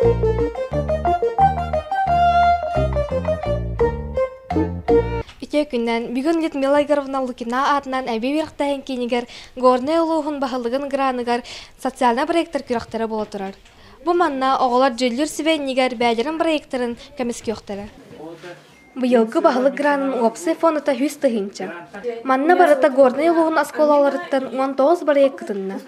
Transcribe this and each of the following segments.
Үтүө күннэн бүгүн Людмила Егоровна Лукина аатынан эбии үөрэхтээһин киинигэр Горнай улууһун баһылыгын граныгар социальнай проектар күрэхтэрэ буола турар. Бу манна оҕолор дьүүллүүр сүбэ иннигэр бэйэлэрин проектарын көмүскүөхтэрэ. Быйылгы баһылык гранын уопсай фоната 100 тыһыынча. Манна барыта Горнай улууһун оскуолаларыттан 19 бырайыак кытынна.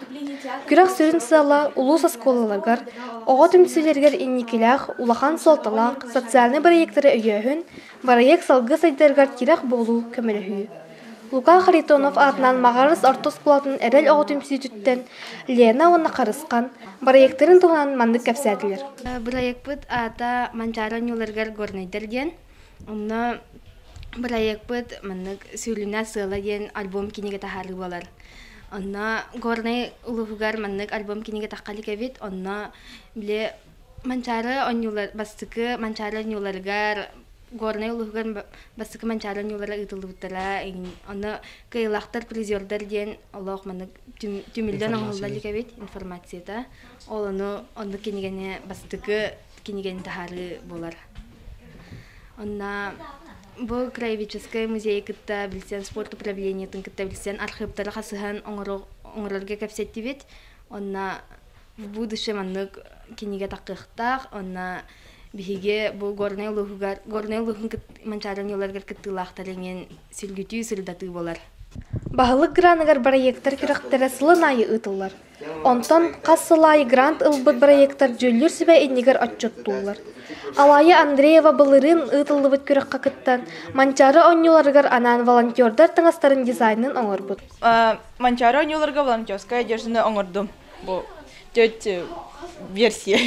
Күрэх сүрүн сыала улуус оскуолаларыгар, оҕо түмсүүлэригэр инникилээх, улахан суолталаах социальнай бырайыактары өйөөһүн, бырайыак салгыы сайдарыгар тирэх буолуу, көмөлөһүү. Лука Харитонов аатынан Маҕарас орто оскуолатын Эрэл оҕо түмсүүтүттэн Лена уонна Харысхан бырайыактарын туһунан маннык кэпсээтилэр. Бырайыакпыт аата Манчаары оонньууларыгар Горнайдар диэн. Онно бырайыакпыт маннык сүүлүнэ сыала диэн альбом кинигэ таһаарыы буолар. Онно Горнай улууһугар маннык альбом кинигэ тахха илик эбит. Онно били Манчаары оонньуулар бастакы Манчаары оонньууларыгар Горнай улууһугар бастакы Манчаары оонньуулара ыытыллыбыттара. Онно кыайыылаахтар, призердар диэн олох маннык түмүллэн оҥоһулла илик эбит информацията. Ол ону оннук кинигэни бастакы кинигэни таһаарыы буолар. Онно бу краеведческай музейы кытта билсэн, спорт управлениетын кытта билсэн, архыыптары хасыһан оҥорорго кэпсэттибит. Онно в будущем маннык кинигэ таххыахтаах. Онно биһиги бу Горнай улууһугар, Горнай улууһун Манчаары оонньууларыгар кыттыылаахтар иҥин сүргүтүү, сырдатыы буолар. Баһылык граныгар бырайыактар күрэхтэрэ сылын аайы ыытыллар. Онтон хас сыл аайы грант ылбыт бырайыактар дьүүллүүр сүбэ иннигэр отчуоттууллар. Алая Андреева былырыын ыытыллыбыт күрэххэ кыттан, Манчаары оонньууларыгар анаан волонтердар таҥастарын дизайнын оҥорбут. Манчаары оонньууларга волонтерская одежданы оҥордум. Бу төрт версия.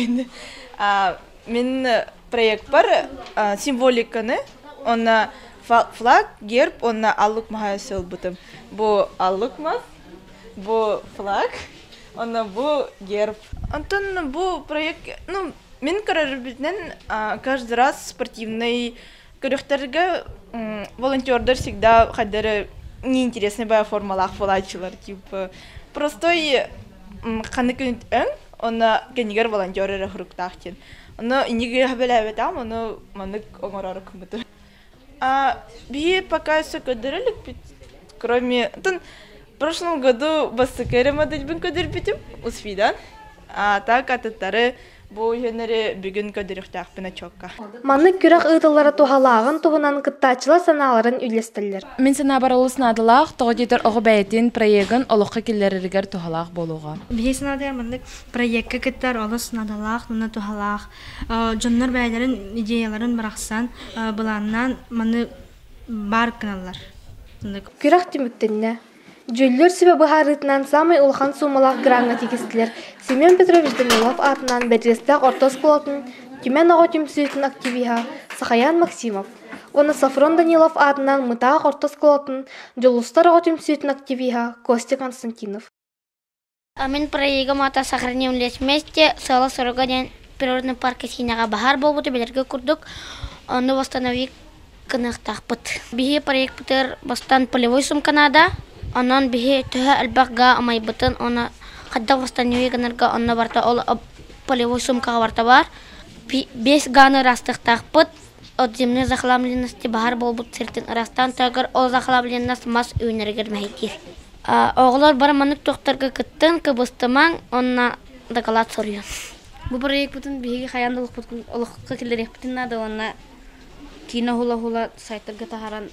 Мин проектпар символиканы, онно флаг, герб, онно аллык маһа ылбытым. Бу аллык мас, бу флаг, онно бу герб. Онтон бу проект, ну, мин көрөрбүтүнэн каждый раз спортивный күрэхтэргэ волонтердар всегда хайдары неинтересный баа формалаах буолааччылар типа простой ханнык күн өҥ онно кэннигэр волонтер эрэ хуруктаах диэн ону инниги хабэлээбэтам ону маннык оҥорор кыммытым биһи пока все көрдөрө иликпит кроме в прошлом году бастакы эрэ модельбин көрдөрбүтүм усфидан а так атыттары бу үһүннэри бүгүн көрдөрүөхтээхпин отчетка. Маннык күрэх ыытыллара туһалааҕын туһунан кыттааччылар санааларын үллэстэллэр. Мин санаабар олус наадалаах, тоҕо диэтэр оҕо бэйэтин проегын олоххо киллэрэригэр туһалаах буолуоҕа. Биһи санаатыгар маннык проекка кыттар олус наадалаах уонна туһалаах. Дьоннор бэйэлэрин идеяларын бырахсан, былааннаан маны баар гыналлар. Күрэх түмүктэннэ. Дьүүллүүр сүбэ быһаарыытынан саамай улахан суумалаах граҥҥа тигистилэр Семен Петрович Данилов аатынан Бэрдьигэстээх орто оскуолатын Түмэн оҕо түмсүүтүн активиһа Сахаян Максимов уонна Софрон Данилов аатынан Мытаах орто оскуолатын Дьулустар оҕо түмсүүтүн активиһа Костя Константинов. Мин проегым аата «Сохраним лес вместе» сыала-соруга диэн природный парка Сиинэҕэ баһаар буолбута билэргэ курдук, ону восстановить гыныахтаахпыт. Биһи проекпытыгар бастаан полевой сумка наада, онон биһи төһө элбэх гаа амайбытын уонна хайдах восстановить гынарга онно барыта ол полевой сумкаҕа барыта баар. Биэс гааны ыраастыахтаахпыт, от земной захламленности баһаар буолбут сиртэн ыраастаан тураргар ол захламленность мас үүнэригэр мэһэйдиир. Оҕолор бары маннык туохтарга кыттан, кыбыстымаҥ уонна дакылаат суруйуҥ. Бу проекпытын биһиги хайаан да олоххо киллэриэхпитин наада уонна киинэ уһула-уһула сайтарга таһааран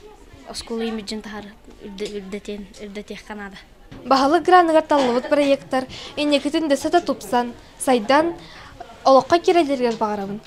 оскуола имиджин таһаар үрдэтиэн үрдэтиэххэ наада. Баһылык граныгар таллыбыт проектар инникитин дөссө да тупсан, сайдан олоххо киирэллэригэр баҕарабын.